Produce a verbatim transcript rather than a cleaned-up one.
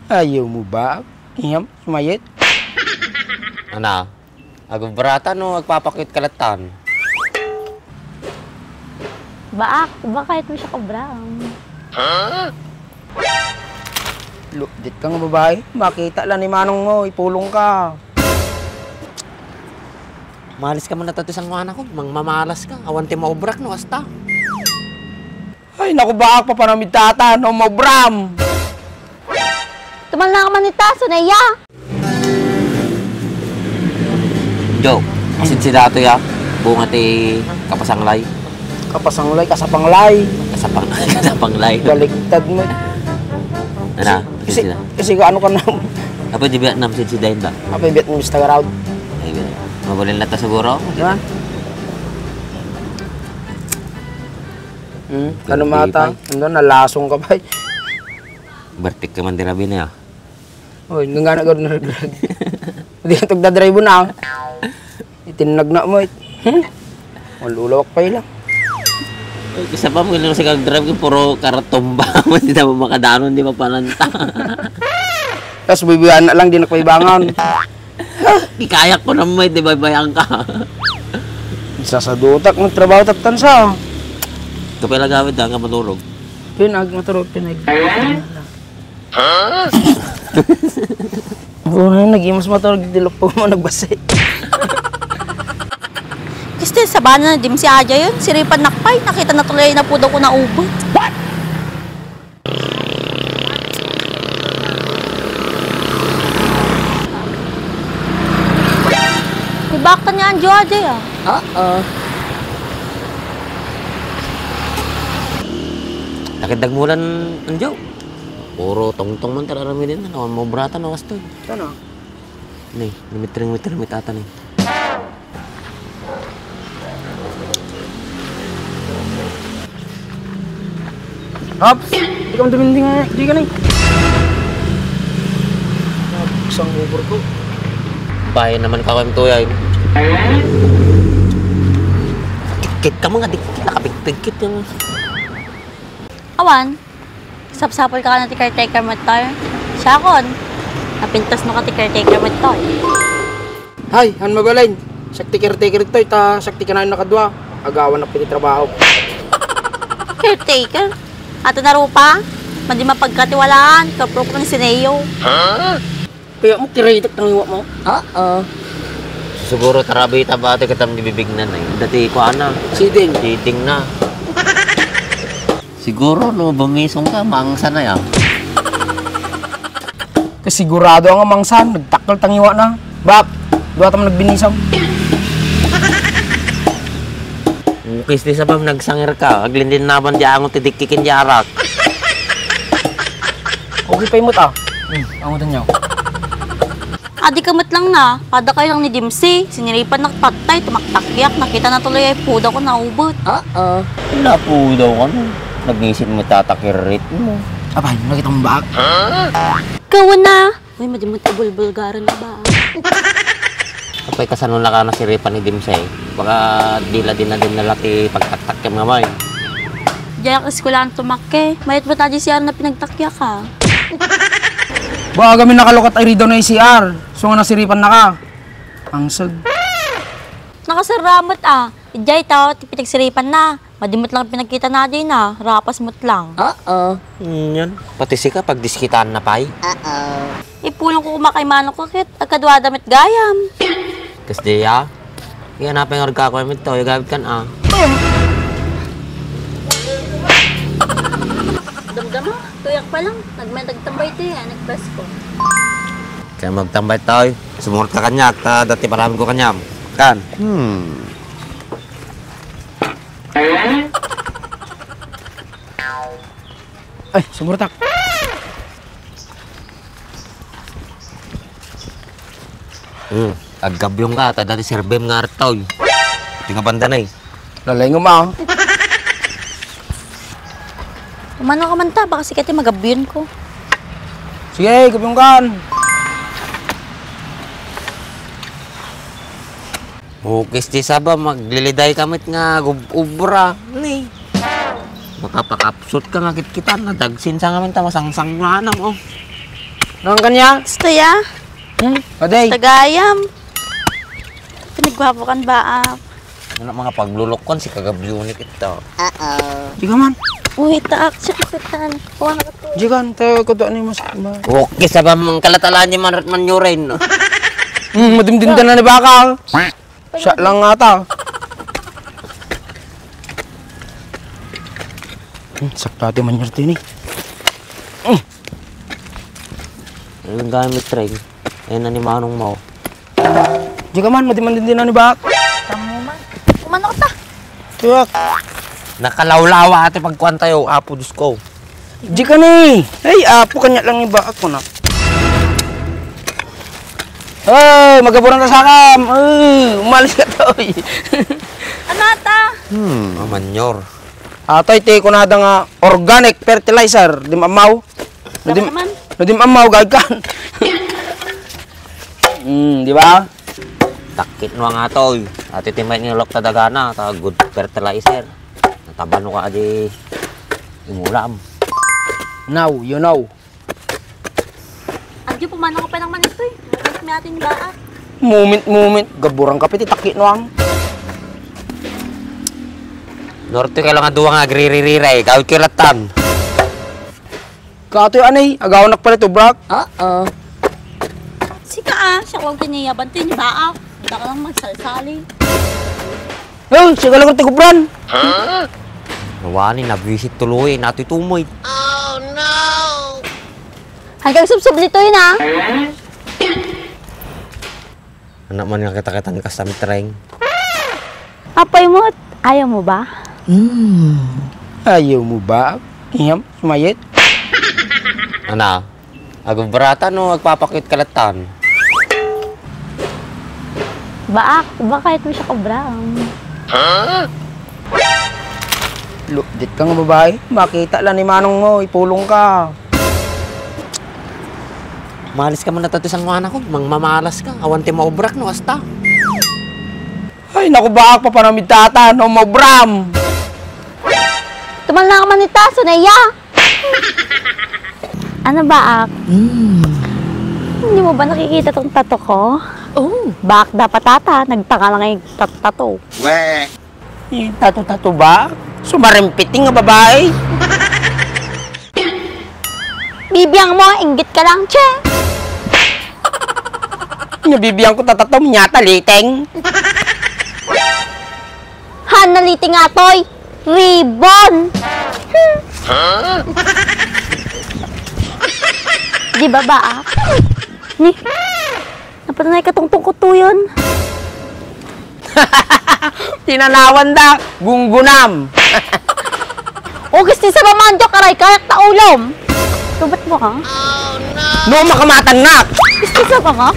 Ayaw mo ba? Iyam, sumayit. Ana, agubrata no agpapakit kalatan. Baak, baka ito siya kabrang. Lugdit ka nga babae, makita la ni manong mo, ipulong ka. Malis ka man natatag sanguana ko, mangmamalas ka, awan ti maubrak no, asta. Ay, naku, baak, papanamid tata, no, maubram. Tumal na ka man ita, Sunaya. Joke. Asin si dato ya. Bunga ti kapasanglay. Kapasanglay, kasapanglay. Kasapang, kasapanglay. Baliktad mo. Ana, Kasi, sila. Kasi ka ano ka na. Apa di Vietnam si si Dain ba? Apa yung Vietnamese taga raod? Ay, mabalin na ta siguro. Ha? Hmm, ano mata? Ano, nalasong ka ba? Bertik ka man di rabi na ya. Oy, nga nga nagawad na regrag. Di ka tagdadrive na. Itinag na mo. Hmm? Malulawak pa ila. Ay, isa pa mo yung sa drive ko, puro karatumba. Hindi na mo makadanon, di mapananta. Tapos bubuyan na lang, di nakapaibangan. Di kaya ko na mo, di baybayan ka. Sasadutak, magtrabaho tattan sa. Kapila gawid, hanggang matulog. Pinag, matulog, pinag. Oo, nag-imas mo to, nagdilok po mo, nagbasi. Kasi sabana na dim si Aja yun, siripan nakpay, nakita na tuloy na po daw ko naubot. What? Ibaktan niya ang Joa Jay, ah. Oo. Nakit dagmulan ang Joe. Puro tongtong man talaga rin, ano, mabrata na kastoy. Sana? Ni, limitring-mitring mitata ni. Hops! Di ka duminding, di ka na eh. Isang over ko. Bayan naman ka kayong tuyay. Kit ka mga di nakapigpigkit yung Awan, sapsapul ka na ti caretaker mo, Toy. Siakon, napintas no ka ti caretaker mo, Toy. Hay, han mabalin. Siak ti caretaker, Toy, ta siak ti kanayon a kadua. Agawan na piti trabaho. Caretaker? Ato na rupa? Madi mapagkatiwalaan, kaprok ng sineyo. Kaya mo, kiritak ng iwa mo? Oo. Siguro tarabita ba ati katam ni bibignan eh. Dati ko ana. Siding. Siding na. Siguro no bumisong ka, mangsa na ya. Kasigurado nga mangsa, nagtakkel tang iwa na. Bak, dua tam nagbinisam. Ukis ti sabam nagsangir ka, aglindin naman di angot ti dikkikin di arak. Okay pa imot ah. Hmm, angutan niyo. Adi ka met lang na, pada kayo lang ni Dimsi, siniripan nakpatay, tumaktakyak, nakita na tuloy ay pudaw ko naubot. Ah, ah. Wala pudaw ka no. Nagisip mo tatakirit mo. Abay, nakita mo ba? Kawan na! Uy, madimot ti bulbulgaran na ba? Apay kasano na ka nasiripan ni Dimsi? Baka dila din na din nalaki pagtaktakyam nga may. Diyak eskwelahan tumakke. Mayat mo tadi si Arna pinagtakyak ha? Ba, agamin nakalukat ay ridaw na C R. So nga nasiripan na ka. Ang sag. Nakasaramat ah. Ijay tao, ti pinagsiripan na. Madimot lang pinagkita na di na. Rapas mo't lang. Oo. Yan. Pati sika, pagdiskitaan na pay. Oo. Ipulong ko kumakay manok ko kit. Agkaduada met gayam. Kas di ya? Yan, napay nga ragkako met to. Yung gamit kan ah. Damdama, tuyak pa lang. Nagmay nagtambay to yan. Nagpasko. Kaya magtambay tayo. Sumurot ka kanya. At ah, dati parami ko kanya. Kan? Hmm. Ay, sumurtak. Hmm, aggabyong ka, ta dati serbem nga artoy. Iti nga banda na eh. Lalay nga ma. Umano ka man ta, baka sikat yung magabyon ko. Sige, gabyong kan. Ukis ti saba, magliliday ka met nga gub-, ubra. Ni. Makapakapsot ka nga kitkitan, nadagsin sa ngamin ta, masangsang nga na mo. Nang kanya? Gusto ya? Hmm? Paday. Tagayam. Pinagwapo kan baak. Ano mga paglulukon si kagabyunik ito? Uh-oh. Di ka man. Uy, taak, siya kapitan. Kuha na ka to. Di ka, tayo ko to, ano yung mas, ma- Okay, sa ba mong kalatalaan niya man, man yurin, no? Hmm, madimdimdan na ni baka. Siya lang nga ta. Hmm, sakto ate man yun, Tini. Hmm. Ang gamit, Treng. Ayan na ni Manong mo. Di ka man, madi man din din ni Bak. Kamu man. Kumano ka ta? Tuyak. Nakalawlawa ate pagkuan tayo, Apo Diyos ko. Di ka ni. Ay, Apo, kanya lang iba ako na. Ay, magaburan na sakam. Ay, umalis ka to, oy. Ano ta? Hmm, manyor. Atoy, ti kunada nga organic fertilizer, di maamaw. No di, Tama naman. No di maamaw, gagkan. Hmm, di ba? Takit no nga toy. Ati ti may nilok ta dagana, ta good fertilizer. Natabano ka adi imulam. Now, you know. Agyo, pumanaw ka pa ng manis to eh. Nabalik mi atin ba ah? Moment, moment. Gaburang ka piti takit no ang. Norte ka lang nga duwa nga agriririray. Gawit ka latan. Katoy anay, agawan ak pala to, brak. Oo. Sika ah, siya ko ang kiniyaban to, ni Baak. Hindi ka lang magsalsali. Oh, siya ka lang ti kubran. Nawani, nabwisit tuloy, natoy tumoy. Hanggang subsubli to yun ah. Anak man nga kita-kitan ka sa mitreng. Apay mo, ayaw mo ba? Hmm. Ayaw mo ba? Iyam, sumayit? Ana, agbarata no, agpapakit kalatan. Baak, bakit mo siya kabrang? Lupdit ka nga babae, makita la ni manong mo, ipulong ka. Malis ka man natati sa ngana ko, mangmamalas ka, awan ti maubrak no, asta. Ay, naku, Baak, papanamid tata, no, maubram. Tumal na ka man ita, Sunaya. Ano, Baak? Hmm. Hindi mo ba nakikita tong tato ko? Oh. Baak dapat tata, nagtanga lang yung tat-, tato. Weh. Eh, tato-tato ba? Sumarimpiting nga babae. Bibiang mo, inggit ka lang, che. Nabibiang ko tatato, minyata, liteng. Han, naliting atoy. Ribbon. Di ba, Baak? Ni, napatanay ka tungtong kutuyon. Tinanawan da, gunggunam. O, gusto sa mamanjo, karay, kayak ta ulom. Tubat mo ka? No, makamatan na. Gusto sa ka nga?